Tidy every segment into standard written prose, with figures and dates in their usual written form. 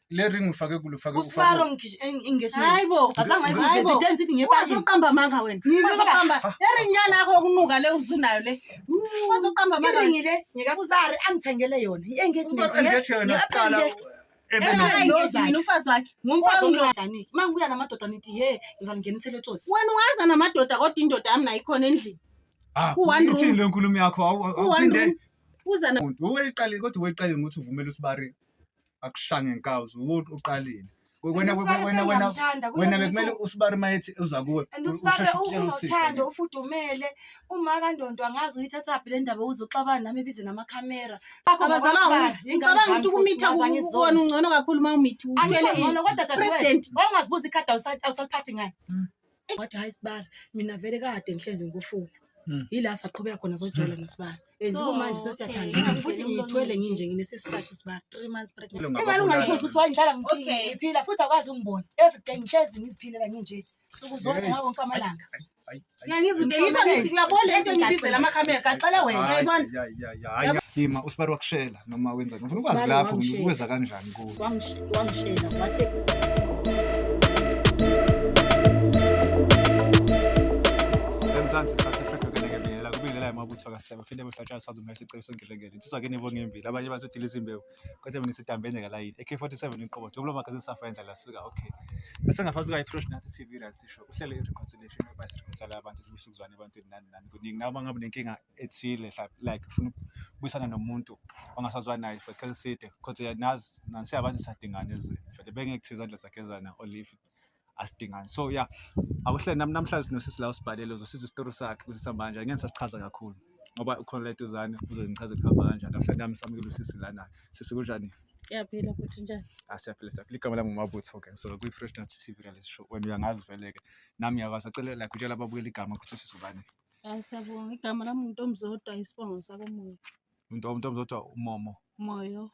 Le ring ufake kulo ufake Usibaro engagement. Hayibo. Azange Hayibo. ayibuze ngithi ngiyepakini. Wazoqamba amanga wena. Wazoqamba. Ering yakho yokunuka le usunayo le. Wazoqamba amanga. Iringi le ngikasari angithengele yona. I-engagement. Engage yona kuqala. Engalozi mina umfazi wakhe. Ngumfazi omnjani? Uma ngibuya namadoda nithi he ngizangenisela etsotsi. Wena ungaza namadoda kodwa indoda yami nayo ikhona endlini. Ah, Ku-one room. ithini le nkulumo yakho? Ku-one Awuphinde room. Uza na uweyiqalile kodwa uweyiqalile ngokuthi uvumele usibari akushange ngenkawu uwe uqalile. Wena Usibari wena wena sengiyamthanda, wena kulezi bekumele nsuku. usibari mayethi uza kuwe And usibari usheshe ukutshela usisi. unothando ufudumele uma kandondo angazi uyithathaphi le ndaba uzoxabana nami ebize namakhamera. abazalwa ngicabanga ukuthi ukumitha kuwona ungcono kakhulu uma umithi uthwele Angikho kodwa president. president wawungazibuza ikhadi awusaliphathi ngani? Wathi hayi sibari mina vele kade ngihlezi ngikufuna. Yila saqhubeka khona sojola nosibari. And So, kumanje okay. sesiyathandana futhi ngiyithwele nginje nginesisu sakhe usibari 3 months pregnant. Ngababulala. Ingane ungayibuza ukuthi wayidlala Okay. ngiphila futhi akwazi ungibona. Everyday ngihlezi ngiziphilela nginje. Suku zonke Hey. ngawo wonke amalanga. Ngiyangizwa yikho ngithi kulabo le nto ngibizela amakhamera. Gaxela wena. Uyayibona? Hayi, yima usibari wakushela noma wenzani? Ngifuna ukwazi Usibari lapho wangishela. weza kanjani kuwe. Wangishela wathi Emzansi South Africa kenekebingelela kubingelela amabutho akaseba phinde bohlatshwa sazi umehlo icebo songelengele insizwa ke nibonge imbili abanye bathi udilisa imbewu kodwa mina sidambene ngalayini AK47 inqobo dubulo magazine safa indlela suka okay sesengafasi kwa iProsh Nathi TV reality show uhlele i-reconciliation whereby sireconcile abantu sibuyise ukuzwana ebantwini nani nani kuningi nawe uma ngabe unenkinga ethile like ufuna ukubuyisana nomuntu ongasazwani naye for isikhathi eside because nazi nansi abantu sadingana ezweni vele bengeke kuthiwe izandla zagezana only if asidingani so yeah akuhlele nami namhlanje sinosisi la usibhalele uzosizwa isitori sakhe ukuthi sihamba kanjani ngeke sasichaza kakhulu ngoba ukhona la eduzane uzongichazela kuhamba kanjani namhlanje nami samukele usisi lana sisi kunjani Ngiyaphila futhi njani? Ah, siyaphila siyaphila igama lami ngumabutho ke ngisuka kwi-Fresh Nuts TV reality show wena uyangazi vele-ke nami ngiyakwazi acele like utshela ababukela igama ukuthi usisi ubani Hayi siyabonga. Igama lami nguNtombizodwa isibongo sakoMoyo. Untombizodwa umomo Moyo.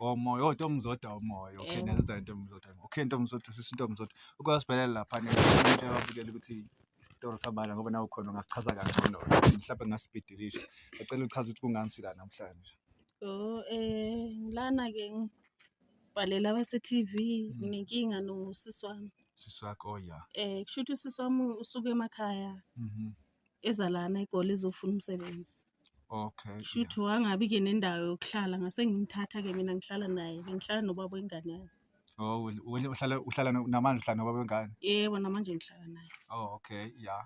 Oh moyo, oh Ntombizodwa umoyo. Okay, Yebo. nazo Ntombizodwa. Okay Ntombizodwa, sisi Ntombizodwa. Ukwasibhelela lapha ne ababukela ukuthi isitori sabala ngoba nawe khona ungasichaza kangcono. Mhlawumbe ngasibhidilisha. Ngicela uchaze ukuthi kungani sila namhlanje. Oh ngilana ke ngibhalela abase TV nginenkinga nosisi wami. Sisi wakho oh yeah. Kusho ukuthi usisi wami usuke emakhaya eza lana eGoli ezofuna umsebenzi. Okay. Kusho ukuthi wangabi ke nendawo yokuhlala ngase ngimthatha ke mina ngihlala naye bengihlala nobaba wengane yami. Oh wena uhlala namanje uhlala nobaba wengane. Yebo namanje ngihlala naye. Oh okay, yeah.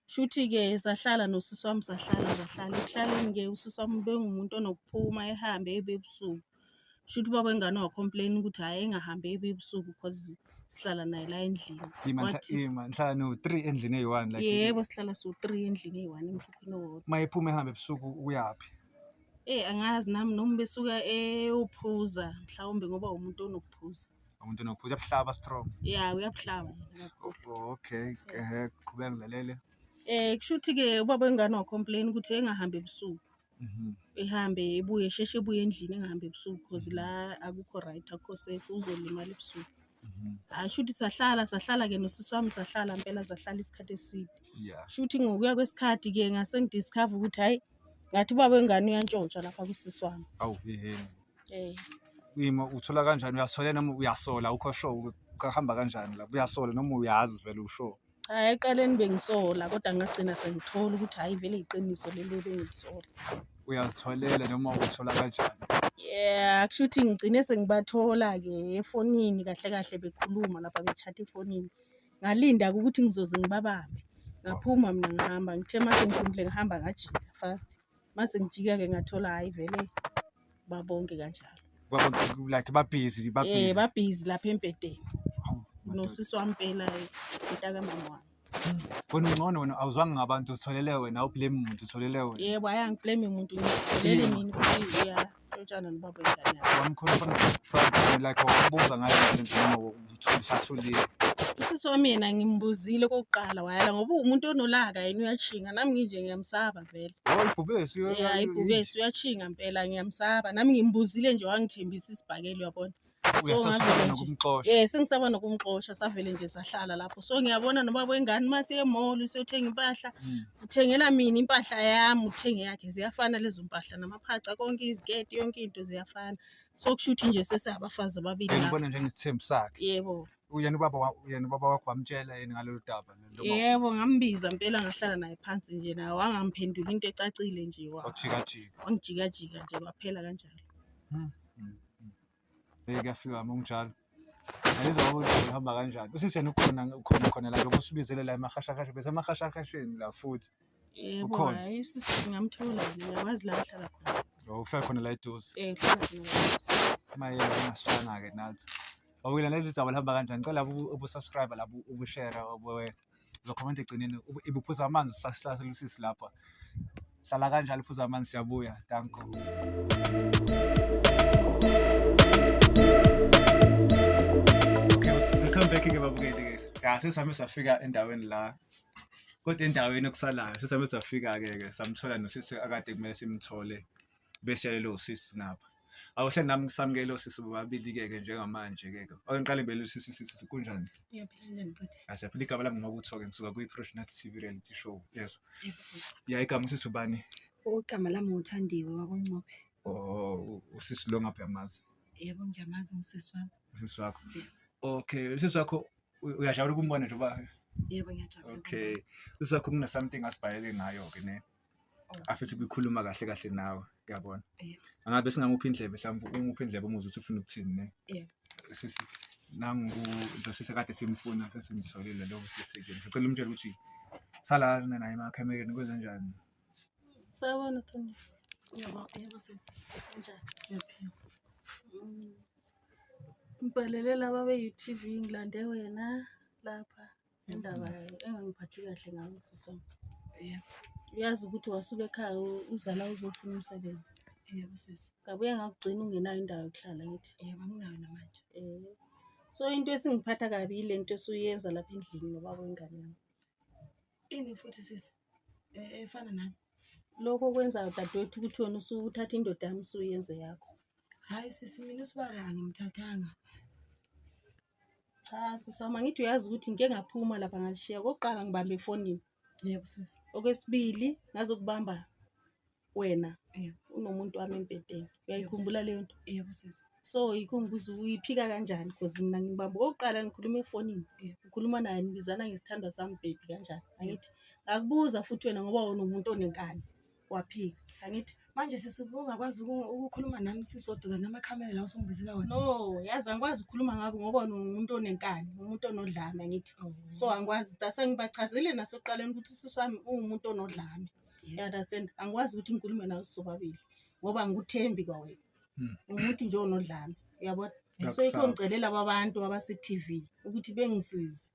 Shuthi ke sahlala nosisi wami sahlala sahlala ekuhlaleni ke usisi wami bengumuntu onokuphuma ehambe ebe ebusuku. Shuthi ubaba wengane wacomplain ukuthi hhayi engahambi ebe ebusuku because sihlala naye la endlini. Ima ima nihlala no 3 endlini eyi-1 like Yebo sihlala siwu-3 endlini eyi-1 emkhukhwini owodwa. Mayephuma ehambe ebusuku uyaphi? Angazi nami noma besuka eyophuza mhlawumbe ngoba umuntu onokuphuza. Umuntu onokuphuza uyabuhlaba strong. Ya uyabuhlaba yena kakhulu. Oh, okay, ehe qhubeka ngilalele. Kusho ukuthi ke ubaba wengane wacomplain ukuthi engahambi ebusuku. Ehambe ebuye sheshe ebuye endlini engahambi ebusuku because la akukho right akukho safe uzolimala ebusuku. Hhayi shuthi sahlala sahlala ke nosisi wami sahlala impela sahlala isikhathi eside. Yeah. Shuthi ngokuya kwesikhathi ke ngase ngidiscover ukuthi hhayi ngathi ubaba wengane uyantshontsha lapha kusisi wami. Awu yeheni. Ima uthola kanjani uyasola noma uyasola ukho sure kuhamba kanjani lapho uyasola noma uyazi vele usho. Cha ekuqaleni bengisola kodwa ngagcina sengithola ukuthi hhayi vele iqiniso leli ebengilisola. Uyazitholela noma uthola kanjani? Yeah, kusho ukuthi ngigcine sengibathola-ke efonini kahle kahle bekhuluma lapha bechatha efonini. Ngalinda-ke ukuthi ngizoze ngibabambe. Ngaphuma mina ngihamba ngithe uma sengiphumile ngihamba ngajika fast. Uma sengijika-ke ngathola hhayi vele babonke kanjalo. Like babhizi babhizi. Babhizi lapha embhedeni. Hawu, madoda. Nosisi wami impela mntakamama wami. Wena ungcono wena awuzwanga ngabantu utholele wena awublame muntu utholele wena. Yebo hhayi angiblame muntu ngizitholele mina ukuthi uyatshontshana nobaba wengane yami. Wamkhona like wakubuza ngayo lento noma usathulile. Usisi wami yena ngimbuzile okokuqala wayala ngoba uwumuntu onolaka yena uyashinga nami nginje ngiyamsaba vele. Oh ibhubesi Ya ibhubesi uyashinga impela ngiyamsaba nami ngimbuzile nje wangithembisa isibhakela uyabona. So Uyasasaba ngavele nje nokumxosha. Sengisaba nokumxosha, savele nje sahlala lapho. So ngiyabona nobaba wengane uma siye emall siyothenga impahla, uthengela mina impahla yami, uthenge yakhe, ziyafana lezo mpahla namaphaca konke, iziketi, yonke into ziyafana. So kusho ukuthi nje sesiyabafazi ababili Yena lapho. ubona njengesithembu sakhe. Yebo. Uyena ubaba uyena ubaba wakho wamtshela yini ngalolu daba lolu? Yebo, ngambiza impela, ngahlala naye phansi nje, naye wangamphendula into ecacile nje, Wakujikajika. wangijikajika nje, kwaphela kanjalo. Hey, kuyafika uma kunjalo. Alizwa ukuthi uhamba kanjani. Usisi yena ukhona ukhona khona la njengoba usubizele la emahashahasha, bese emahashahasheni la futhi. Yebo, Ukhona? hhayi usisi singamthola, ngiyakwazi la ahlala khona. Oh, uhlala khona la eduze. Uhlala khona la eduze. Maye ungasitshanga-ke nathi. Awukela leli daba lihamba kanjani? Ngicela ubu-subscribe lapho, ubu-share, uzokhomenta egcineni, ibuphuza amanzi sasihlasela usisi lapha. Hlala kanjalo uphuza amanzi, siyabuya. Danko. Okay, welcome back ke babukeli ke. Ya, sesihame safika endaweni la. Kodwa endaweni okusalayo sesihame safika ke ke samthola nosisi akade kumele simthole bese lo sisi ngapha. Awuhle nami ngisamukele osisi bobabili ke ke njengamanje ke ke. Ake ngiqale ngibele usisi, sisi kunjani? Ngiyaphila, njani bhuti? Asiyaphila, igama lami nguMabutho-ke, ngisuka kwi-Proshnet TV reality show. Yes. Yebo. Ya, igama usisi ubani? Igama lami nguThandiwe wakoNcube. Oh, usisi lo ngapha uyamazi? Yebo, ngiyamazi, ngisisi wami. Usisi wakho. Yebo. Okay, usisi wakho uyajabula ukumbona nje uba? Yebo, ngiyajabula. Okay. Usisi wakho kuna something asibhalele ngayo ke ne. Oh. Afisa ukukhuluma kahle kahle nawe, uyabona. Yebo. Angabe singamuphi indlebe, mhlawumbe umuphi indlebe umuzwe ukuthi ufuna ukuthini ne? Yebo. Sisi nangu lo sisi kade simfuna, sesimtholile lo usethekwini. Sicela umtshele ukuthi salana naye emakhamereni kwenzenjani. Sawubona Thandi. Yebo, yebo sisi. Kunjani? Ngiyaphila. Ngibhalele laba be-U_T_V, ngilande wena lapha. Indaba engangiphathi kahle ngayo sisi wami. Yebo. Uyazi ukuthi wasuka ekhaya uzala uzofuna umsebenzi. Yebo sisi. Ngabuye ngakugcina ungenayo indawo yokuhlala ngithi. Yebo, anginayo namanje. So into esingiphatha kabi ile nto esuyenza lapha endlini nobaba wengane yami. Ini futhi sisi? Efana nani? Lokho okwenzayo dadewethu ukuthi wena usuthatha indoda yami usuyenze yakho. Hayi sisi, mina usibari angimthathanga. Cha sisi wami, angithi uyazi ukuthi ngike ngaphuma lapha ngalishiya. Okokuqala ngibambe efonini. Yebo sisi. Okwesibili ngazokubamba wena Yebo. unomuntu wami embhedeni. Uyayikhumbula leyo nto? Yebo sisi. So yikho ngibuza uyiphika kanjani, because mina ngibamba okokuqala ngikhuluma efonini. Yebo. Ngikhuluma naye nibizana ngesithandwa sami baby kanjani? Angithi ngakubuza futhi wena ngoba wena umuntu onenkani. Waphika. Angithi Manje sisi ungakwazi ukukhuluma nami sisodwa namakhamera lawo songibizela wona? No, yazi angikwazi ukukhuluma ngabo ngoba wena umuntu onenkani, umuntu onodlame angithi. Oh. So angikwazi, dase ngibachazele nasekuqaleni ukuthi usisi wami uwumuntu onodlame. Yebo. You understand? Angikwazi ukuthi ngikhulume nawe sobabili ngoba angikuthembi kwawena. Umuntu nje onodlame, uyabona? So yikho Ngiyakusaba. ngicelela abantu abase-T V ukuthi bengisize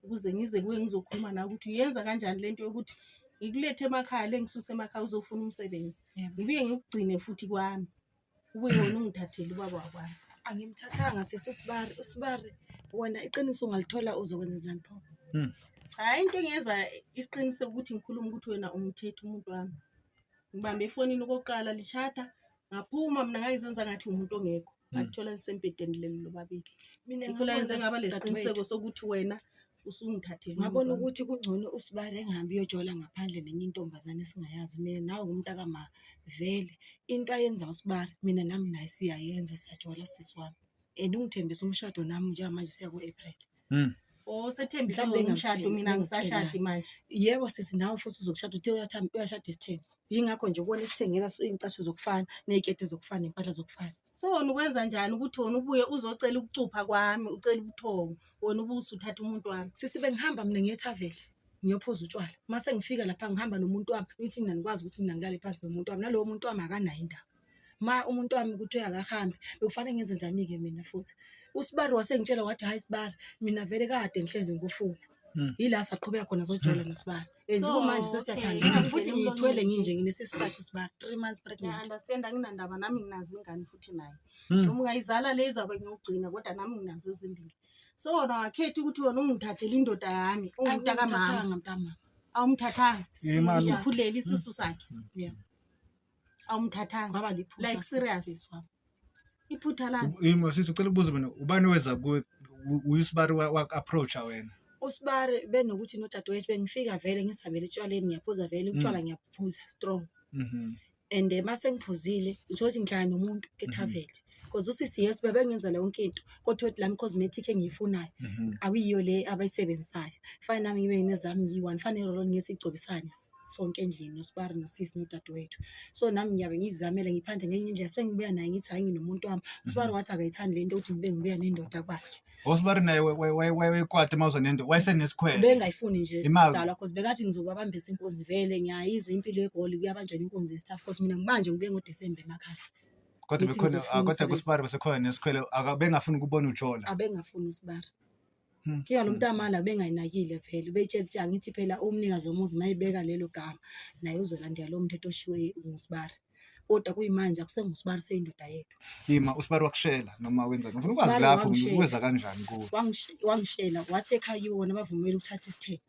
ukuze ngize kuwe ngizokhuluma nawe ukuthi uyenza kanjani lento yokuthi ngikulethe emakhaya, le ngisuse emakhaya uzofuna umsebenzi. Yebo. Ngibuye ngikugcine futhi kwami. Ubuye wena ungithathele ubaba wakwami. Angimthathanga sisi usibari, usibari wena iqiniso ungalithola uzokwenza njani pho? Hayi, into engenza isiqiniseko ukuthi ngikhulume ukuthi wena umthethe umuntu wami. Ngibambe efonini okokuqala lishada, ngaphuma mina ngayizenza ngathi umuntu ongekho. Ngathola lisembhedeni leli lobabili. Mina Yikho la yenze ngabona ngaba lesiqiniseko dadewethu. sokuthi wena usungithathele Ngabona umuntu wami. ukuthi kungcono usibari engahambi uyojola ngaphandle nenye intombazane esingayazi. Mina nawe ngumntakama vele into ayenza usibari mina nami naye siyayenza, siyajola sisi wami. And ungithembise umshado nami njengamanje siya ku-April. Oh, sethembise Mhlawumbe wena umshado, mina engangitshela. angisashadi manje. Yebo sisi, nawe futhi uzokushada, uthe uyashada isithembu. Yingakho nje ubona isithengela iy'ncathu zokufana, ney'keti zokufana, ney'mpahla zokufana. So wena ukwenza njani ukuthi wena ubuye uzocela ukucupha kwami, ucela ubuthongo, wena ubuye usuthatha umuntu wami? Sisi, bengihamba mina ngiye ethaveni ngiyophuza utshwala. Mase ngifika lapha ngihamba nomuntu wami, ngithi mina ngikwazi ukuthi mina ngilale phansi nomuntu wami, nalowo muntu wami akanayo indaba. Ma umuntu wami kuthiwe akahambi, bekufanele ngenze njani-ke mina futhi? Usibari wasengitshela wathi hhayi sibari, mina vele kade ngihlezi ngikufuna. Yila saqhubeka khona sojola nosibari. And So, kumanje okay, sesiyathandana. ingangeni Futhi emlonyeni ngiyithwele nje. nginje nginesisu sakhe usibari, 3 months pregnant. Ngiya-understand, anginandaba nami nginazo ingane futhi naye. Noma ungayizala le izabe ngiyogcina, kodwa nami nginazo ezimbili. So wena wakhetha ukuthi wena ungithathele indoda yami, ungumntakamama. Angimthathanga mntamama. Awumthathanga. Imali. Usukhulele isisu sakhe. Yeah. Awumthathanga. Ngaba liphutha Like futhi serious. sisi wami. Iphutha lami. Yimo sisi, ucela ukubuza mina, ubani oweza kuwe? Uyusibari waku-approacha wena? Usibari benokuthi nodadewethu bengifika vele ngisihambele etshwaleni, ngiyaphuza vele utshwala, ngiyaphuza strong. And mase ngiphuzile, ngisho ukuthi ngihlala nomuntu ethaveni, because usisi, yes, bebengenzela yonke into, kodwa uthi lami cosmetic engiyifunayo akuyiyo le abayisebenzisayo. Fane nami ngibe nginezami ngiyi-one, fane ne-roll-on ngesiyigcobisane sonke endlini nosibari nosisi nodadewethu. So nami ngiyabe ngiyizamele ngiphande ngenye indlela, sengibuya naye ngithi hhayi, nginomuntu wami. Usibari wathi akayithandi le nto ukuthi ngibe ngibuya nendoda kwakhe. Osibari naye wayekwata uma uza nento, wayesenesikhwele. Bengayifuni nje Imali. sidalwa, cause bekathi ngizobabambisa inkunzi. Vele ngiyayizwa impilo egoli, kuyabanjwa inkunzi yestaff, cause mina manje ngibuye ngoDisemba emakhaya. Kodwa Ngithi bekhona ngizofuna kodwa umsebenzi. kusibari besekhona nesikhwele, bengafuni ukubona ujola. Abengafuni usibari. Kika lo mntamala bengayinakile vele, ubeyitshela ukuthi angithi phela umnikazi womuzi mayibeka lelo gama naye uzolandela lowo mthetho oshiwe ngusibari, kodwa kuyimanje akusengusibari, seyindoda yethu. Ima, usibari wakushela noma wenzani? Ngifuna ukwazi Usibari lapho wangishela. weza kanjani kuwe? Wangishela wathi ekhaya kibo bona bavumele ukuthatha isithembu.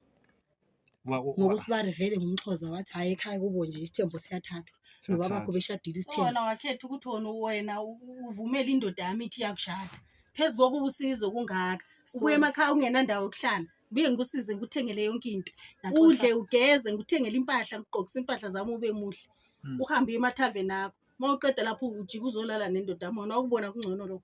Ngoba usibari vele ngumxhosa, wathi hhayi, ekhaya kubo nje isithembu siyathathwa, nobabakho beshadile So isithembu. wena wakhetha ukuthi wena uvumele indoda yami ithi iyakushada phezu kokuba usizo kungaka. Ubuye emakhaya ungenandawo yokuhlala, buye ngikusize, ngikuthengele yonke into. Udle, ugeze, ngikuthengele impahla, ngigqokise impahla zami, ube muhle. Uhambe uye emathaveni akho, uma uqeda lapho ujike uzolala nendoda yami. Wona wakubona kungcono lokho?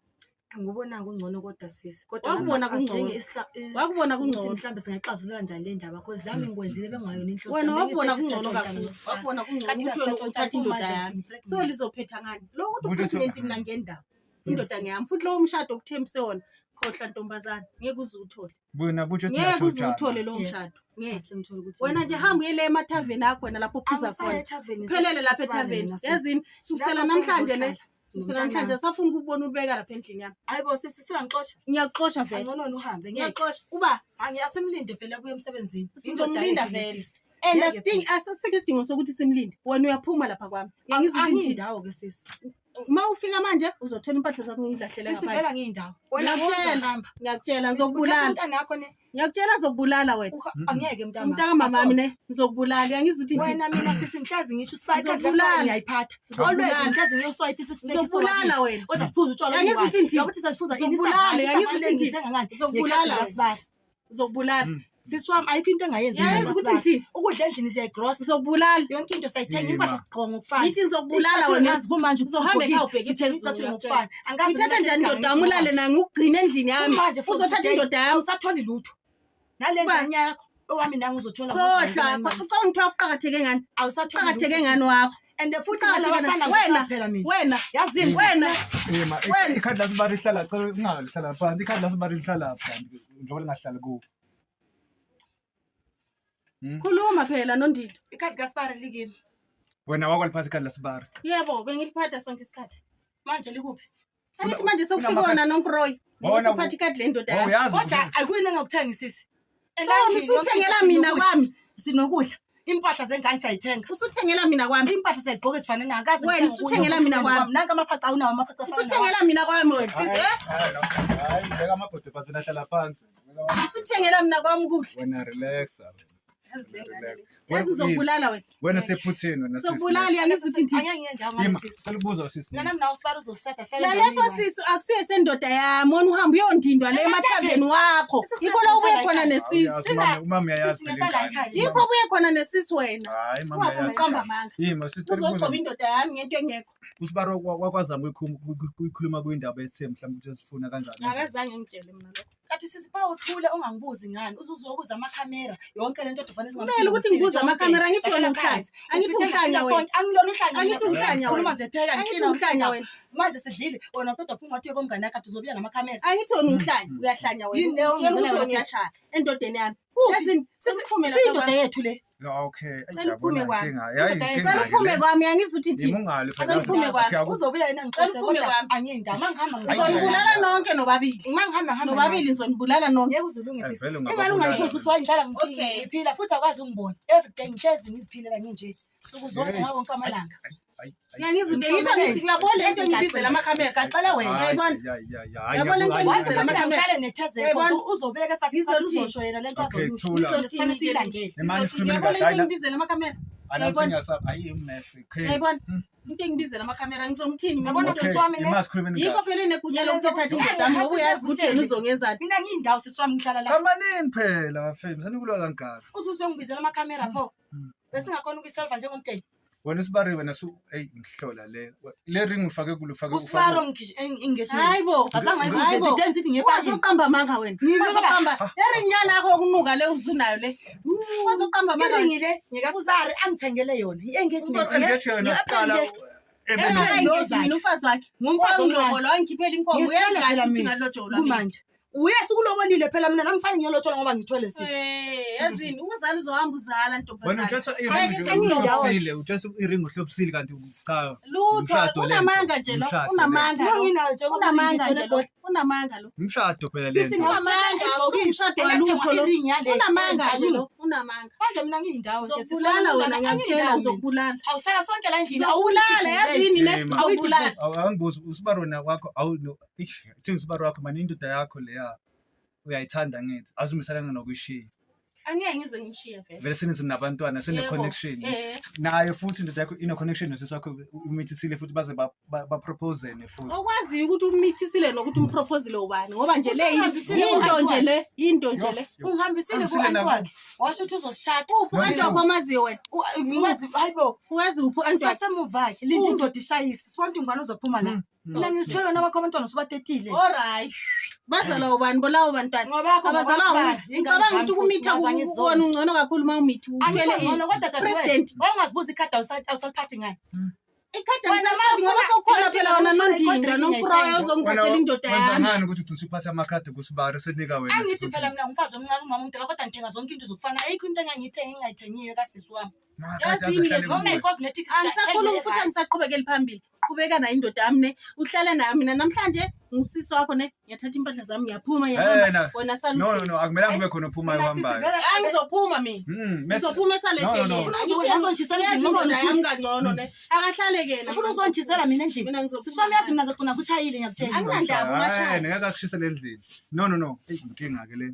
Angikubona kungcono kodwa sisi, kodwa Wakubona nami asidingi kungcono. Wakubona kungcono. Mhlawumbe singaxazulula kanjani le ndaba, cause lami ngikwenzile bengayona inhloso Wena yami. wakubona Bengithi kungcono siyatshontsha kakhulu. nosibari. Wakubona kungcono Kanti ukuthi wena uyasatshontsha uthatha indoda kumanje yami. ngi-pregnant. So lizophetha ngani lo ukuthi Ukuthi u-pregnant? Mina ngendaba indoda ngeyami, futhi lowo mshado okuthembise wona, khohlwa ntombazane, ngeke uze uwuthole. Wena butsho. Ngeke uze uwuthole lowo mshado, ngeke. Ngase ngithole ukuthi Wena nje hamba uyele emathaveni akho wena, lapho uphuza Angisaya khona. ethaveni, Uphelele lapha sisibari ethaveni. mina, sisi. Yazini, sukusela Lapho namhlanje ne sengizohlala sukusela nomntanami. namhlanje asafuna ukubona ubeka lapha endlini yami. Hayi bo sisi, usuyangixosha. Ngiyakuxosha vele. Angcono uhambe, ngeke. Ngiyakuxosha uba Asimlinde phela abuye emsebenzini. Indoda Sizomlinda yethu le, vele. sisi. And Ngeke asidingi, asisikho isidingo sokuthi simlinde. Wena uyaphuma lapha kwami, uyangizwa ukuthi ngithini? Angiyindawo ke sisi. Uma ufika manje uzothola impahla zakho ngiyilahlele Sisi, vele ngaphandle. angiyindawo. Wena Ngiyakutshela. uzohamba. Ngiyakutshela, Uthatha ngizokubulala. umntanakho ne. Ngiyakutshela, zokubulala wena. Angeke mntama. Umntakamamami ne, ngizokubulala. Uyangizwa ukuthi ngithini? Wena mina sisi ngihlazi ngisho usibali Ngizokubulala. ngiyayiphatha. Ngizokubulala. Always ngihlazi ngiyoswipe i-six pack. Ngizokubulala wena. Kodwa siphuza utshwala. Uyangizwa ukuthi ngithini? Yakuthi sasiphuza ini? Ngizokubulala, uyangizwa ukuthi ngithini? Ngithenga ngani? Ngizokubulala Ngekhadi wena. kasibari. Ngizokubulala. Sisi wami, ayikho into engayenzi. Uyangizwa ukuthi ngithini? Ukudla endlini siyayigrosa. Ngizokubulala. Yonke into siyayithenga, Yima. impahla sigqoka ngokufana. Ngithi ngizokubulala wena. Nazi kumanje Uzohamba ekhaya ubheke sithenga phezulu, isicathulo ngiyakutshela. ngokufana. Angazi Ngithatha njani mina indoda yami ulale nayo, ngikugcine endlini yami? Kumanje futhi Uzothatha today, indoda yami. awusatholi lutho. Nale Uba? ndlanya yakho owami nangu uzothola Khohlwa. ngoza Ufaka ngithiwa kuqakatheke ngani? Awusatholi Kuqakatheke lutho, ngani sisi. wakho? And futhi Kuqakatheke nalaba ngani? bafana Wena, ngisaphi phela mina. wena, Yazini wena. Ima, Wena. ikhadi lasibari lihlala, cela ungali lihlala phansi. Ikhadi lasibari lihlala phansi njengoba lingahlali kuwe. Khuluma phela nondilo. Ikhadi kasibari likimi. Wena wakwaliphatha ikhadi lasibari? Yebo, bengiliphatha sonke isikhathi. Manje likuphi? Angithi manje sekufika Kunamakhadi- wona nonkroyi. Wona- Usuphatha ikhadi lendoda yami. Uyazi. Kodwa akuyini engakuthenga sisi. So usuthengela mina kwami. Sinokudla. Impahla zengane siyayithenga. Usuthengela mina kwami. Impahla siyayigqoka ezifana nayo. Akaze Wena ngithenge usuthengela ukudla mina kwami. Nanka amaphaca awunawo amaphaca afana nawo. Usuthengela mina kwami wena. Sisi, eh? Hayi, beka amabhodo phansi wena, hlala phansi. Usuthengela mina kwami ukudla. Wena relaxa. Yazi le ngane Relax. le. Yazi ngizokubulala wena. Wena sephutheni wena sisi. Ngizokubulala, uyangizwa ukuthi ngithini? Angeke ngiye ndawo Ima, ngale sisi. cela ukubuza sisi. Mina nami nawe usibari uzosishada sihlale Naleso endaweni eyi-one. sisu akusiye sendoda yami. Wona uhamba uyondindwa le emathaveni wakho. Yikho la ubuye khona nesisu. Awuyazi, umama uyayazi Sisi phela ngesala ingane. ekhaya. Yikho ubuye khona nesisu wena. Hayi, mama Ungafuni uyayazi. uqamba amanga. Ima sisi, cela ukubuza. Uzogcoba indoda yami ngento engekho. Usibari wakwazama ukuyikhuluma kwindaba ethe mhlawumbe ukuthi sifuna kanjani. Akazange ngitshele mina lokho. Kathi sisi uthule ungangibuzi ngani, uzuzobuza amakhamera yonke lento kodwa fanele. Kumele ukuthi ngibuze amakhamera, angithi wena uhlanya. Angithi uhlanya wena. Angilona uhlanya. Angithi uhlanya Khuluma wena. nje pheka. Angithi uhlanya wena. Manje sidlile, wena uqeda phuma wathi komngane yakhe athi uzobuya namakhamera. Angithi wena uhlanya, uyahlanya wena. Yini leyo Utshela ukuthi ongizela wena yona, sisi? uyashaya endodeni yami. Kuphi? Yazini, sesiphume lapha Siyindoda kwami. yethu le. Okay. Cela uphume kwami. Indoda Cela uphume kwami, uyangizwa ukuthi Yimi ngithini? ungali Cela uphume kwami. Uzobuya yena ngixoshe Cela uphume kodwa kwami. angiyindawo. Mangihamba Ngizonibulala nonke nobabili. Uma ngihamba ngihamba. Nobabili ngizonibulala nonke. Ngeke uze ulunge Eh, sisi. vele Ingane ungababulala ungangibuza ukuthi wangidlala Okay. ngiphila futhi akwazi ungibona. Everyday ngihlezi ngiziphilela nginje. Suku zonke Hey. ngawo wonke amalanga. Uyangizwa ukuthi yikho ngithi ngiyabona le nto ngibizela amakhamera. Gaxele wena. Uyayibona? Yabona into engibizela amakhamera. Ngihlale nethezeko. Uyayibona? Uzobeka sakhe Ngizothini? uzosho yena lento Okay, azoyisho. thula. Sifanele siyilandele. Nemanje Ngizothini? sikhulumeni Uyabona kahle, into engibizela amakhamera? Anami Uyayibona? sengiyasaba. Ayi imesi. Uyayibona? Into engibizela amakhamera ngizomthini mina? Yabona Okay, sisi wami ne? ima sikhulumeni Yikho kahle. phela enegunya lokuthatha indoda yami ngoba uyazi ukuthi yena uzongenzani. Mina ngiyindawo sisi wami ngihlala la. Thamanini phela bafethu, sanikulwa kangaka. Uze uzongibizela amakhamera pho. Besingakhona ukuyisolva njengomndeni. Wena usibari wena su hey ngihlola le. Le ring ufake kulo ufake Usibaro ufake. engagement. Hayi bo. Azange Hayi bo. ayibuze ngithi ngiyepakini. Uzoqamba amanga wena. Uzoqamba. Eringi yakho okunuka le uzunayo le. Uzoqamba amanga. wena. Iringi le ngikasari angithengele yona. I-engagement Usibari engage yena kuqala. Engayilozi mina umfazi wakhe. Ngumfazi omncane. Wangilobola wangikhiphela inkomo. Ngizithwele Uyazi kahle phela ukuthi mina. ngalotsholwa mina. Kumanje. Uyesukulobolile phela mina namfana ngiyolotshola ngoba ngithwele sisi. Eh, yazini ukuzala uzohamba uzala Wena ntombazane. uthatha Hayi, iring sengiyindawo. uhlobisile, uthatha iring uhlobisile kanti cha. Lutho Umshado lento. unamanga nje lo, Umshado unamanga lo. Nginayo nje ngoba Unamanga ngithwele nje lo, egoli. unamanga lo. Umshado phela Sisi lento. Unamanga, akusuwumshado walutho lo. Unamanga nje lo, unamanga. Manje mina ngiyindawo ke sisi. Ngizokubulala wena ngiyakutshela ngizokubulala. Awusala sonke la endlini. Ngizokubulala yazini ne? Eh, ma. Ngizokubulala. Angibuza usibari wena wakho awu no. Eish, Uthini usibari wakho mani indoda yakho leya uyayithanda ngithi azumiselanga nokuyishiya. Angeke ngize ngishiye vele. Vele senize nabantwana sene Yebo, connection. eh. Naye futhi indoda yakho ine connection nosisi wakho umithisile futhi baze baproposene futhi. Okwaziyo ukuthi umithisile nokuthi umproposile ubani ngoba nje le Usengihambisile into nje ku-anti le, into nje le. Ungihambisile Hambisile ku-anti naku- wakhe. Washo ukuthi uzosishada. Uphi u-anti wakho amaziyo wena? Umazi hayibo. Uwazi uphi u-anti wakhe? Sasemuva ke linda indoda ishayise. Siwanti ngubani ozophuma la. Mina ngizithwele wena bakho abantwana usubatetile. Alright. Bazalwa ubani bolabo bantwana? Ngoba bakho Abazalwa ngokwasibari. wuwe. Ngicabanga ukuthi ukumitha kuwona ungcono kakhulu uma umithi uthwele Angikho ngcono kodwa dadewethu. president. Wawungazibuza ikhadi awusaliphathi ngani? Ikhadi Wena angisaliphathi ngoba mawufuna- sewukhona phela wena ufuna nondindwa i-cold nomproya drink ozongithathela indoda Wenza yami. ngani ukuthi ugcine uphathe amakhadi kusibari senika wena. Angithi phela mina ngumfazi omncane umama omdala kodwa ngithenga zonke into zokufana. Ayikho into engangiyithenga engingayithengiyo kasisi wami. Yazini ke Noma i-cosmetics Angisakhulumi futhi angisaqhubekeli phambili. Qhubeka nayo indoda yami ne. Uhlale nayo mina namhlanje ngusisi wakho ne. Ngiyathatha impahla zami ngiyaphuma ngiyahamba. Wena sala No no uhleli. no akumelanga kube khona ophumayo uhambayo. Angizophuma mina. Ngizophuma No, no, no. esalehleleni. Ufuna uzongitshisela Yazi endlini indoda ngoba yami kangcono ne. Akahlale ke yena. Ufuna uzongitshisela mina endlini. Mina ngizophuma. Sisi wami yazi mina zogcina kutshayile ngiyakutshela. Anginandaba ungashaya. Ngeke akushisele endlini. No no no. Eyi inkinga ke le.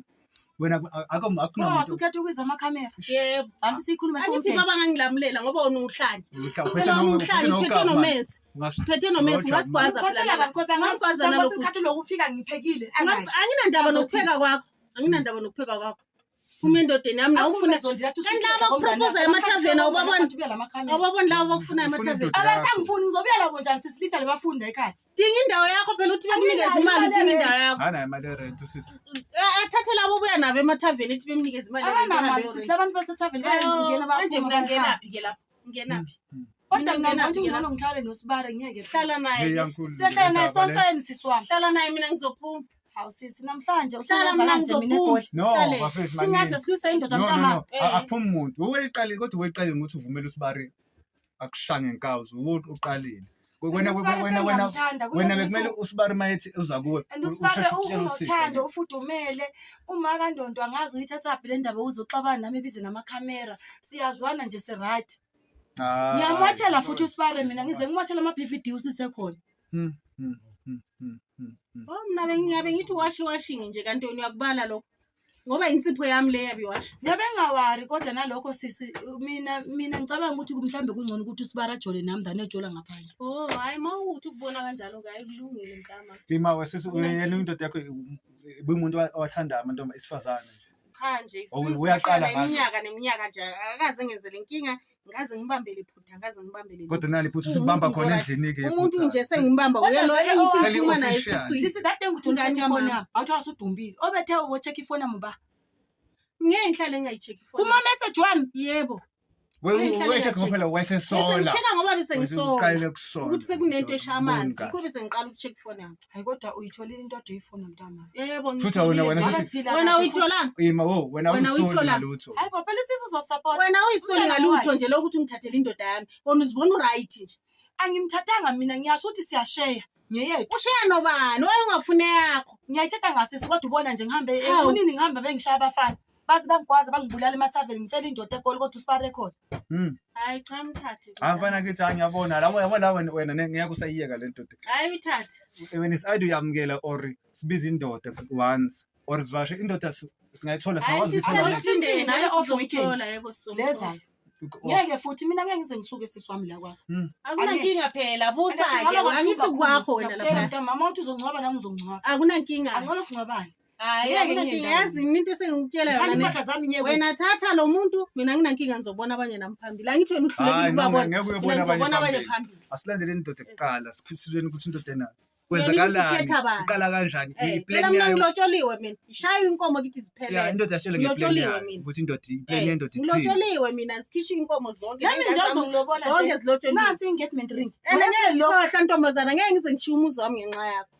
Wena akho Ngoba akunamuntu. usukhetha ukubiza amakhamera. Yebo. Angithi siyikhulume Angithi siwumndeni. baba ngangilamulela ngoba wena uhlanya. Uphethe Phela wena uhlanya uphethe nomese. Uphethe nomese ungasigwaza phela. Uphathela bani because angazi Ungasigwaza kwesinye nalokhu. isikhathi lokufika ngiphekile. Angazi. Anginandaba nokupheka kwakho. Anginandaba nokupheka kwakho. Phuma endodeni yami nawe ufune Zondi lathi Kanti laba abakuproposa emathaveni awubaboni? Awubaboni labo abakufuna Ufuna emathaveni. indoda. Abasangifuni ngizobuya labo njani sisilitha lebafunda ekhaya. Dinga indawo yakho phela uthi bekunikeze Anginayo imali imali udinga indawo yakho. Hana imali rent usisi. Athathe labo obuya nabo emathaveni ethi bemnikeze imali yerent, ahambe Abanamali ayorenta. sisi labantu basethaveni bayangena Manje mina baphuma bayahamba. ngenaphi ke lapho? Ngenaphi? Kodwa Mina mina ngenaphi ngithi ke ngcono lapho? ngihlale nosibare ngiyeke. Hlala naye. ke. Yankulu. Siyahlala naye sonke sisi wami. Hlala naye mina ngizophuma. Hawu sisi namhlanje Hlala usuwenza mina kanje mina ngizophuma. egoli. No, Sihlale. bafethu Singaze manini. silwise indoda No no mntama. no. Akuphumi umuntu. Uweqalile kodwa uweqalile ngokuthi uvumele usibari akushange ngenkawu. Uwe uqalile. Wena Usibari wena wena sengiyamthanda, wena kulezi bekumele nsuku. usibari mayethi uza kuwe. And usibare usheshe utshele usisi. unothando ufudumele uma kandondo angazi uyithathaphi le ndaba uzoxabana nami ebize namakhamera siyazwana nje si-right ngiyamwatshela futhi usibare mina ngize ngimwatshela ama-bvd usisekhona Oh mina bengingabe ngithi wash washing nje kanti wena uyakubala lokho. Ngoba insipho yami le yabi wash. Ngiyabe ngingawari kodwa nalokho sisi mina ngicabanga ukuthi mhlawumbe kungcono ukuthi usibare ajole nami than ejola ngaphandle. Oh hayi mawuthi ukubona kanjalo ke hayi kulungile mntama. Ima wesisi yena indoda yakho umuntu owathanda amantombi esifazane nje. Cha nje Oh, since uyaqala sahlala ngazo. iminyaka neminyaka nje akakaze ngenzele inkinga ngaze ngibambele iphutha ngaze ngibambele lutho. Kodwa nali phutha Umuntu usubamba khona nje endlini ke. Umuntu nje sengimbamba uye lo engithi Seli ngiphuma naye official. esiswini. Sisi that day ngithola Ingane ifoni yamama. yami awuthola usudumbile obethe ubo-check ifoni yami uba Ngeke ngihlale ngingayi-check ifoni. kuma-message wami Yebo. Wecheck ngoba phela wayesesola. Ngicheck ngoba bese ngisola. Uqalile kusola. Ukuthi sekunento eshaya amanzi. Kahle. Yikho bese ngiqala ukucheck ifoni yami. hayi kodwa uyitholile into ade uyifuna mntama Yebo Futhi wena- wena ngitholile. sisi- Siphila Wena kahle uyitholanga? Ima wo wena Wena usoli uyithola. ngalutho. hayi bo phela isisu uzosapota Wena uyisoli Umntana ngalutho wakhe. nje lokuthi ungithathele indoda yami. Wena uzibona uright nje. Angimthathanga mina ngiyasho ukuthi siyasheya ngeyethu. Usheya nobani? Wena ungafune yakho. Ngiyayithatha ngasisi kodwa ubona nje ngihambe Hawu. ekunini ngihambe bengishaya abafana. Baze bangigwaza bangibulala emathaveni ngifela indoda egoli kodwa usibare khona. Hayi cha mthathe. Hayi mfana kithi hayi ngiyabona la wena la wena wena ngeke usayiyeka le ndoda. Hayi uthathe. Wena is either uyamukela or sibiza indoda once or sivashe indoda singayithola Hayi singakwazi ukuyithola. siselusindeni hayi Off weekend. sizomthola yebo sizomthola. Lezayo. Ngeke futhi mina ngeke ngize ngisuke sisi wami la kwakho. Akunankinga phela, busa-ke, angithi kwakho wena lapha. lapha. Mama uthi uzongcwaba nami uzongcwaba. Akunankinga. Angcono singcwabane. Hayi, Ngeke akunankinga. ngiye Yazi mina into esengikutshela Ngithanda yona ne. impahla zami ngiye kuphi? Wena thatha lo muntu, mina nginankinga ngizobona abanye nami phambili. Angithi wena uhlulekile Hayi, no, ukubabona. ngeke uyobona Mina abanye ngizobona abanye phambili. phambili. Asilandeleni indoda kuqala, sizweni ukuthi indoda ena Yona ukuthi kwenzakalani, ikhetha bani. iqala kanjani, Eh, i-plan phela mina yayo. ngilotsholiwe mina. Ishaywe inkomo kithi Ya, ziphelele. indoda yasitshela ngeplan Ngilotsholiwe yayo mina. ukuthi indoda i-plan Eh, yendoda ithini. ngilotsholiwe mina, zikhishwe inkomo zonke. Nami Ney'ngane nje zami uzongilobola zonke nje. zilotsholiwe. Nasi i-engagement ring. And ngeke ngikhohlwa ntombazana, ngeke ngize ngishiye umuzi wami ngenxa yakho.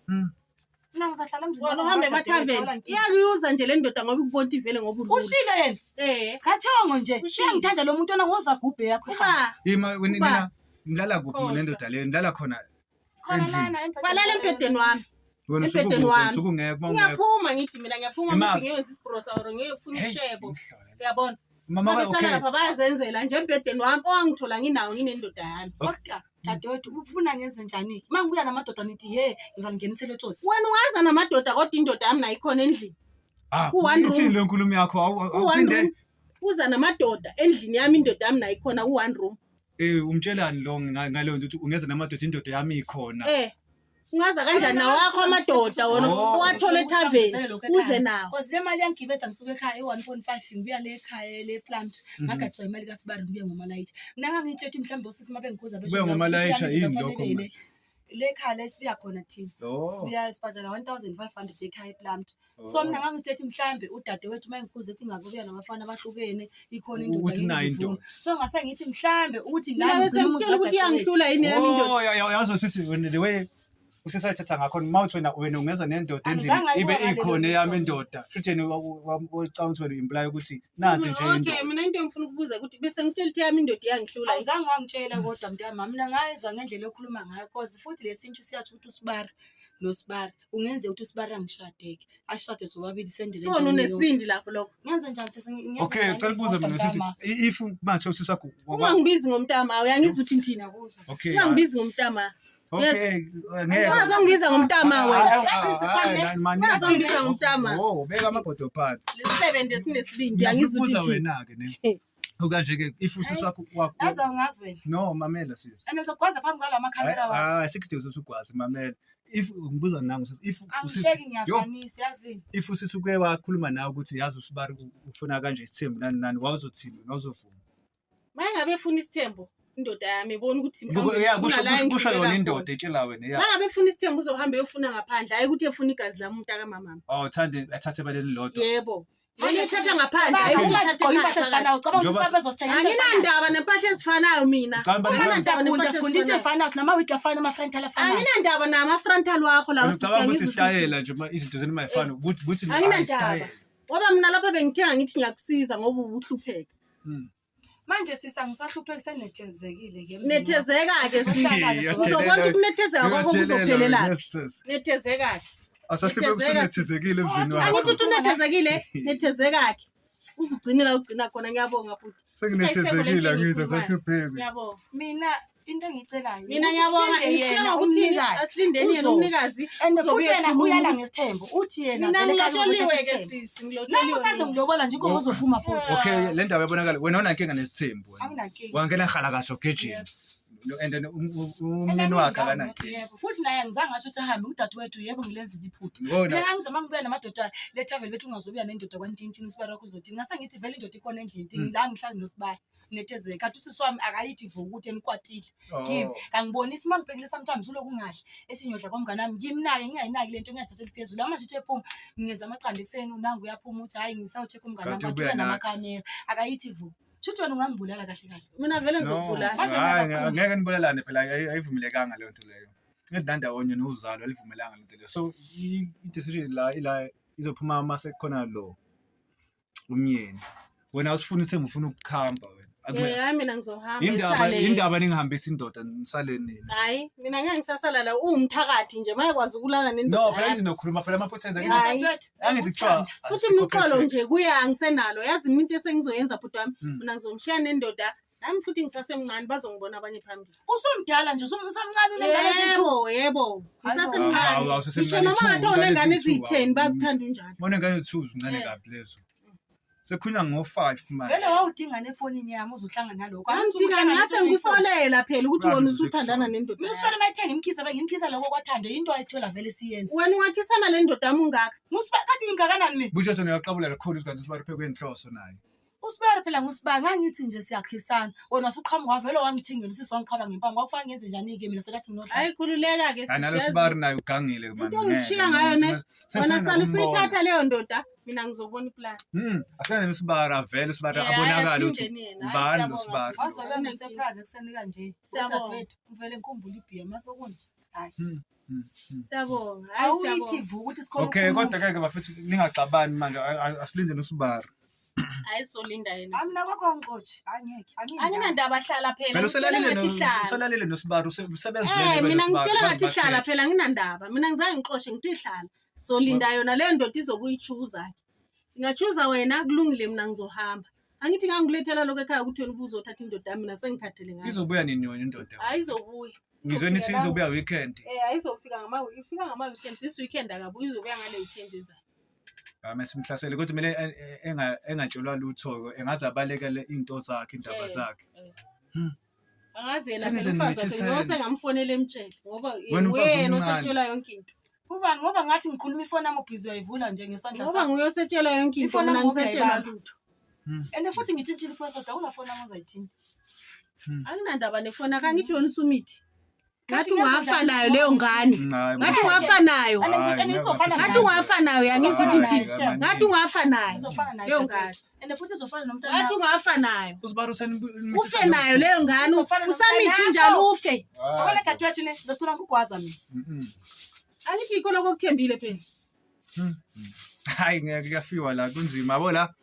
Mina ngizahlala emzini Wona wakho uhambe ngoba emathaveni. dadewethu awulankinga. Iyakuyuza nje le ndoda ngoba ikubona ukuthi ivele ngoba ulula. Ushilo yena. Eh. Khathongo nje. Ushilo. Uyangithanda lo muntu ona ngoza gubhe yakho. Uba Ima wena Uba. nina nilala kuphi Khohlwa. nendoda leyo? Nilala khona Khona endlini. lana embhedeni. balala embhedeni wami. Wena Embhedeni usuku wami. usuku ngeke uma ungekho. Ngiyaphuma ngithi mina ngiyaphuma Imaphi? maybe ngiyozisa isibrosa or ngiyofuna Hey, ishebo. imihlola. Uyabona? Mama Babesala okay. lapha bayazenzela nje embhedeni wami owangithola nginawo nginendoda yami. Kodwa dadewethu ufuna ngenze njani? Uma ngibuya namadoda nithi ye ngizangenisela etsotsi. Wena ungaza namadoda kodwa indoda yami nayo ikhona endlini. Ah, Ku-one ithini room. le nkulumo yakho? Ku-one Awuphinde room. Uza namadoda endlini yami indoda yami nayo ikhona ku-one room. eh umtshelani lo ngaleyo nto ukuthi ungeza namadoda indoda yami ikhona. Eh. Ungaza kanjani nawakho amadoda wona Oh. uwathole ethaveni uze nawo. Cause le mali yangigibeza ngisuka ekhaya i-1.5 ngibuya le ekhaya le plant ngagadiswa imali kaSibari ngibuye ngomalayitsha. Mina ngangitshela ukuthi mhlawumbe osisi uma bengikhuza besho Ubuye ngomalayitsha, yini lokho manje? Le khaya le sibuya khona thina. Oh. Sibuya sibhadala 1500 ekhaya eplant. So Oh. mina ngangitshela ukuthi mhlawumbe udadewethu uma engikhuza ethi ngazobuya nabafana abahlukene ikhona indoda Ukuthi nayo ngizivuma. indoda. So ngase ngithi mhlawumbe ukuthi Mina nami bese ngigcine umuzi ngikutshela ukuthi kadadewethu. iyangihlula yini yami indoda. Oh, yazi sisi wena the way usesayithatha ngakho uma uthi wena ungeza nendoda endlini Angizange ibe ayibona ikhona lelo eyami hlobo. indoda. Shuthi yena wacabanga ukuthi wena u-imply ukuthi nansi nje Okay, indoda. mina into engifuna ukubuza ukuthi bese ngitshela ukuthi yami indoda iyangihlula. yini. Awuzange wangitshela kodwa mntamami, mina ngayizwa ngendlela okhuluma ngayo cause futhi lesintu siyasho ukuthi usibari nosibari ungenzeka ukuthi usibari angishadeke ashade sobabili sendele So wena unesibindi lapho lokho. ngenze njani sisi ngenze Okay, njani ngicela ukubuza kodwa mina sisi mntama? if manje usisi wakho Ungangibizi ngomntama, uyangizwa ukuthi ngithini? Ngiyakuzwa. Okay. Ungangibizi ngomntama. Okay, ngeke. Ungazongibiza ngomntama wena. Ungazongibiza Ungazongibiza ngomntama. Oh, beka amabhodo phansi. Lesifebe nje sinesibindi, uyangizwa Ngiyakubuza ukuthi ngithini? wena ke ne. Okanje ke if usisi wakho Yazi awungazi wena No, mamela sisi. and uzogwaza phambi kwala makhamera wakho Hayi, sikudingo ukuthi ugwazi mamela. If ngibuza nangu sisi if usisi angihleki yo ngiyafanisa yazini if usisi uke wakhuluma nawe ukuthi yazi usibari ufuna kanje isithembu nani nani wawuzothini wawuzovuma. Maye ngabe efuna isithembu indoda yami ebona ukuthi Buku- Yeah, kusho kunala kusho yona engihluleka indoda khona. etshela wena yeah. Maye ngabe efuna isithembu uzohamba eyofuna ngaphandle, hayi ukuthi efuna igazi lami umntakamamami. Oh, thande athathe baleni lodwa. Yebo. Mina ethatha ngaphandle, hayi Okay. ukuthi athathe Ugqoke impahla ekhaya ezifanayo phakathi. ucabanga ukuthi Njengoba- usibari bezosithenga into efanayo? Anginandaba nempahla ezifanayo mina. Ucabanga bani- Anginandaba Siyagunda, nempahla sigunda into ezifanayo. efanayo sinamawigi afanayo ama-frontal afanayo Anginandaba nama-frontal wakho lawo Wena sisi, ucabanga ukuthi uyangizwa ukuthi ngithini? isitayela nje uma izinto zenu mayifani ukuthi ukuthi Anginandaba. Ngoba mina lapha bengithenga ngithi ngiyakusiza ngoba ubuhlupheka. Manje sisi angisahlupheki senethezekile ke emzini wami. Nethezeka-ke sisi. Uhlala-ke Uzobona ukuthi ukunethezeka kwakho kuzophelelaphi. Nethezeka-ke. Asahlupheki Nethezeka, usunethezekile emzini Kodwa- Angithi wakho. uthi unethezekile, nethezeka-ke. Uzugcine la ugcina khona ngiyabonga bhuti. Senginethezekile angizwa asahlupheki. Ngiyabonga. Mina into engiyicelayo Mina ukuthi ngiyabonga silinde ngitshela yena ukuthi umnikazi. asilindeni yena Uzoza. umnikazi. And futhi uzobuye yena ekhuluma uyala ukuthi- ngesithembu uthi yena Mina vele ekhaya ngilotsholiwe uzothatha ke isithembu. sisi, Nami ngilotsholiwe. mina. usazongilobola nje inkomo uzophuma futhi Okay, le ndaba yabonakala wena unankinga nesithembu wena. Anginankinga. Wangena hala kahle ugejini. And then umyeni wakhe akanankinga. Yebo, futhi naye angizange ngasho ukuthi ahambe udadewethu yebo ngilenzile iphutha. Ngibona Mina ngangizoma ngibuya namadoda le travel bethi ungazobuya nendoda kwantintini usibari wakho uzothini. Ngase ngithi vele indoda ikhona endlini ntini la ngihlala nosibari. Nethezeka kathi usisi wami akayithi vu ukuthi enikwatile. Kimi kangibonisi uma ngibhekile sometimes uloku ungadli esinyodla kwamngane wami ngimnake ngingayinaki lento ngiyathathela phezulu. Manje uthe phuma ngingeza amaqanda ekuseni unangu uyaphuma uthi hayi ngisawucheck umngane wami Kanti kanti ubuya ubuya nathi. namakhamera akayithi vu. Shuthi wena ungangibulala kahle kahle. Mina vele No, ngizokubulala. Manje hayi, ngiyazakhuluma. ngeke nibulalane phela ayivumelekanga leyo nto leyo. Nandawonye nozalo alivumelanga lento leyo. So i-decision la ila izophuma uma sekukhona lo umyeni. Wena awusifuni ithemba ufuna ukukhamba wena. Eh, hayi mina ngizohamba Indaba isale. indaba ningihambisa indoda nisale nini. Hayi, mina ngeke ngisasala la uwumthakathi nje mayekwazi ukulala nendoda. No, phela yami. izinokhuluma phela amaphutha enza Hayi. angithi kuthiwa Futhi asikho imixolo perfect. nje kuye angisenalo. Yazi mina into esengizoyenza bhuti wami, Mm. mina ngizomshiya nendoda. Nami futhi ngisasemncane bazongibona abanye phambili. Usumdala nje usamncane unengane ezintu. Yebo, yebo. Hawu, Ngisasemncane. awusesemncane, Ngisho noma two, ngathiwa ingane unengane eziyi-two, eziyi-10 awu. bayakuthanda unjalo. Bona ingane two zincane Eh. kabi lezo. Sekhunywa ngo-5 manje. Vele wawudingani efonini yami uzohlangana nalokho. Angidingani ngase ngikusolela phela ukuthi Ngabe wena usuthandana ngizokusola. nendoda. Mina yami. usifana mayithenga ngimkhisa bengimkhisa lokho kwathando into ayithola vele siyenze. Wena ungakhisana le ndoda yami ungaka. Ngusiba kathi ngingakanani mina? Busho sona uyaqabula kakhulu ukuthi kanti usibari phekwe inhloso naye. Usibari phela ngusibari ngangithi nje siyakhisana. Wena usuqhamuka wavele wangithingela usisi wangiqhaba ngempama. Kwakufana ngenze njani-ke mina sekathi nginodla. Hayi khululeka ke Hayi nalo sisi. sibari naye ugangile man. Into engishiya ngayo ne, Wena sala usuyithatha leyo ndoda, mina ngizobona iplan. Ahlangane nosibari avele usibari Eh, abonakale hayi, ukuthi asindeni yena. Hayi, ubani siyabonga. lo sibari. Wazobe Akunankinga. ne-surprise ekuseni kanje. Siyabonga. Udadewethu ngivele ngikhumbule ibhiya masokunje. Hayi. Siyabonga. Hayi Awuyithi siyabonga. vu ukuthi sikhona Okay, ukukhuluma. kodwa ke bafethu ningaxabani manje asilinde nosibari. Hayi solinda yena. Hayi mina kwakho angixotshi. Angeke. Anginandaba hlala phela. Phela Ngitshela uselalile ngathi hlala. uselalile nosibari usebezwele Eh mina ngitshela ngathi hlala phela nginandaba. Mina ngizange ngixoshe ngithi hlala. Solinda yona leyo ndoda izobuyichuza ke. Ingachuza wena kulungile mina ngizohamba. Angithi ngangikulethela lokho ekhaya ukuthi wena ubuzothatha indoda yami mina sengikhathele ngayo. Izobuya nini yona indoda? Hayi izobuya. Ngizwe nithi izobuya weekend. Eh ayizofika ngama ifika ngama weekend this weekend akabuyi izobuya ngale weekend ezayo. Hayi masimhlasele kodwa kumele engatshelwa lutho ke engaze abalekele into zakhe indaba Eh. zakhe. Angazi yena Senize phela umfazi wakhe nimithisene. ngoba sengamfonela emtshele ngoba Wena umfazi wena omncane. osetshelwa yonke into. Ubani ngoba ngathi ngikhuluma ifoni yami ubhizi uyayivula nje ngesandla Ngoba sakho. nguye osetshelwa yonke into Ifoni mina yami ngisetshelwa uyayibamba. lutho. And futhi ngitshintshile i-password akuna foni yami ozayithinta. Anginandaba nefoni akhe angithi yona usumithi. Kanti Ngathi ngenza ungafa njani nayo leyo ngane. Hayi, Ngathi ungafa nayo. And Hayi, and izofana Ngathi naye. ungafa nayo yangizwa ukuthi Izofana ngithini. naye, Ngathi ungafa nayo. Izofana naye. Leyo dadewethu. ngane. And futhi izofana nomntwana. Ngathi ungafa nayo. Usibari Ufe nayo leyo ngane. Uzofana Usamithi nomntwana unjalo wakho. ufe. Yabona dadewethu ne ngizocina ngikugwaza mina. Angithi yikho lokho okuthembile phela. Hayi ngeke kuyafiwa la kunzima yabo la.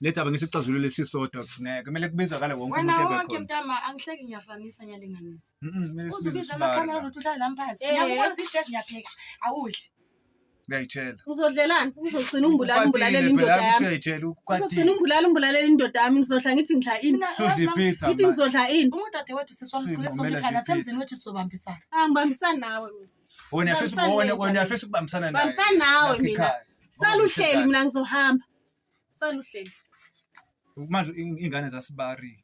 Le daba ngisicazulule sisodwa ngeke kumele kubizakale wonke Wena umuntu ebe wonke khona. mntama angihleki ngiyafanisa ngiyalinganisa. Kumele sibize Uzubiza usibari. amakhamera La. ukuthi uhlale nami phansi. Eh. Ngiyakubona these days ngiyapheka. Awudli. Ngiyayitshela. Uzodlelani? Uzogcina umbulala umbulalela Ukwatile indoda phela, yami. uyayitshela Uzogcina ukwatile. umbulala umbulalela indoda yami ngizodla ngithi ngidla ini. Mina Sudla ipizza Ngithi manje. ngizodla ini. Umudadewethu sisi wami sikhule sonke Suyinqumela ekhaya nje nasemzini ipizza. wethu sizobambisana. Angibambisani nawe mina. Wena uyafisa Bambisana wena nenja wena mina. uyafisa ukubambisana naye. Bambisana nawe Lapha mina. ekhaya. Sala uhleli mina ngizohamba. Sala uhleli. Manje ingane zasibari.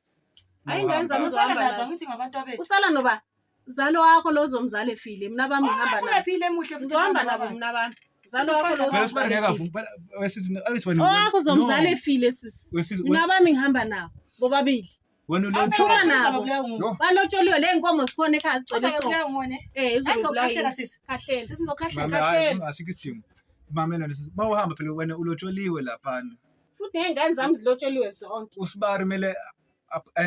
Hayi, ingane zami Usala uzohamba nazo nazo. ngithi ngabantu abethu. Usala noba zalo wakho lo ozomzala efile mina bami ngihamba nabo. Unaphile emuhle futhi Ngizohamba efana nabo nabakhe. mina bami. Zalo wakho lo Phela usibari ozomzala ngeke efile. avume. Phela wesithi awisi wena. Owakho uzomzala No. efile sisi. Wesithi Mina bami ngihamba nabo bobabili. wena Awu, ulotho. Phuma phela nabo. uzobulawa nguwe. Yo. Balotsholiwe le nkomo zikhona ekhaya zigcwele so. Uzobulawa nguwe ne? Eh izobulawa. Angizokhahlela sisi. Khahlela. Sisi ngizokhahlela. Mama hayi Kahleni. asikho isidingo. Mamela lesi. Mawuhamba phela wena ulotsholiwe laphana. Futhi nezingane zami zilotsholiwe zonke. Usibari kumele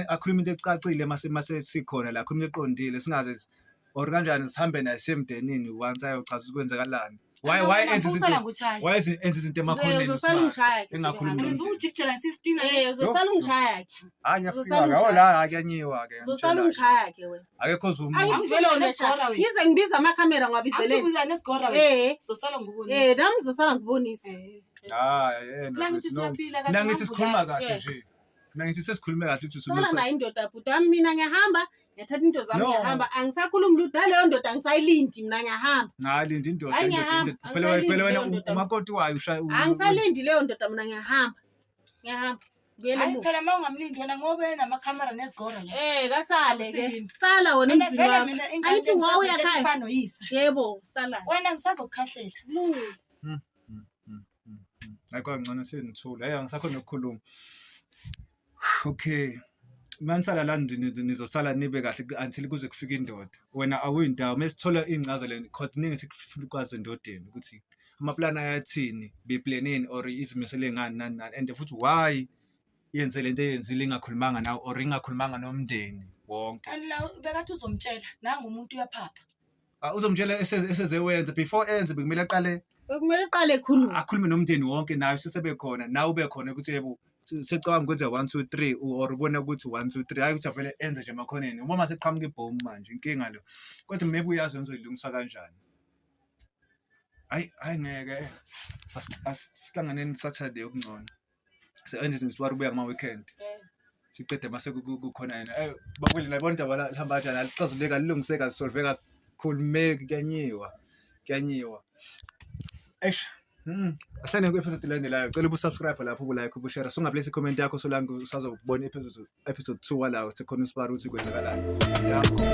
akhulume into ecacile mase sikhona la akhulume into eqondile singaze or kanjani sihambe naye semndenini once ayochaza ukuthi kwenzakalani. Why enza Usala izinto ngokushaya. why enza izinto emakhoneni Uzosala usibari? ungishaya ke. Engakhulumi sebehamba. nomndeni. Uzujikijela sisitina. Eh uzosala ungishaya ke. Hayi ngiyafika Uzosala ke. Awu ungishaya. la kuyanyiwa ke. Uzosala ungishaya ke wena. Akekho ozomuka. Angithi vele Angifuni wena nesigora shaya. wena. Ngize ngibiza amakhamera ngiwabizelele. Angifuni nesigora wena. Eh. Sosala ngubonisa. Eh nami ngizosala ngibonise. Eh. Hayi yena. Mina ngithi futhi, no. siyaphila kanti Mina ngithi sikhuluma kahle Yeah. nje. Mina ngithi sesikhulume kahle ukuthi Sala usuloso. nayo indoda bhuti wami mina ngiyahamba ngiyathatha into zami No. ngiyahamba angisakhulumi lutho naleyo ndoda angisayilindi mina ngiyahamba Hayi linda indoda Hayi, indoda ngiyahamba. indoda. Phela Angisalindi phela wena leyo ndoda. umakoti wayo ushaya angisalindi leyo ndoda mina ngiyahamba ngiyahamba ngibuyele Hayi emuva phela uma ungamlindi wena ngoba enamakhamera nezigora la. eh kasale ke Awusimi. sala wena Mina emzini vele wakho mina ingane angithi ngowuya ngisazoyitshela ekhaya ifana noyise. yebo sala Wena ngisazokukhahlela. kulungile Hayi kwangcono senithule. Hayi angisakhona ukukhuluma. Okay. Manisala la nizosala nibe kahle until kuze kufike indoda. Wena awuyindawo mesithola incazelo because ningi sikufuna ukwazi endodeni ukuthi amaplani ayathini, beplanini or izimisele ngani nani nani and futhi why yenze lento eyenzile ingakhulumanga nawe or ingakhulumanga nomndeni wonke. And la bekathi uzomtshela nangu umuntu uyaphapha. Ah, uzomtshela esezewenza before enze bekumele aqale bekumele uqale khulume akhulume nomndeni wonke naye sesebekhona nawe ube khona ukuthi yebo secabanga ukwenza 1 2 3 or ubona ukuthi 1 2 3 hayi ukuthi avele enze nje emakhoneni uma seqhamuka ibhomu manje inkinga lo kodwa maybe uyazi wenza uyilungisa kanjani. Hayi hayi ngeke asihlanganeni Saturday okungcono se-enze izinto ubuya ngama-weekend siqede mase kukhona yena. Eh babuyile nayibona indaba la lihamba kanjani alixazululeki alilungiseki alisolveki akukhulumeki kuyanyiwa kuyanyiwa. Eish. Ahlane ku-episode elandelayo. Cela ubu-subscribe lapho, ubu-like, ubu-share. Sungaplace i-comment yakho solange usazobona episode 2 walawo sekhona usibara ukuthi kwenzakalani. Danko.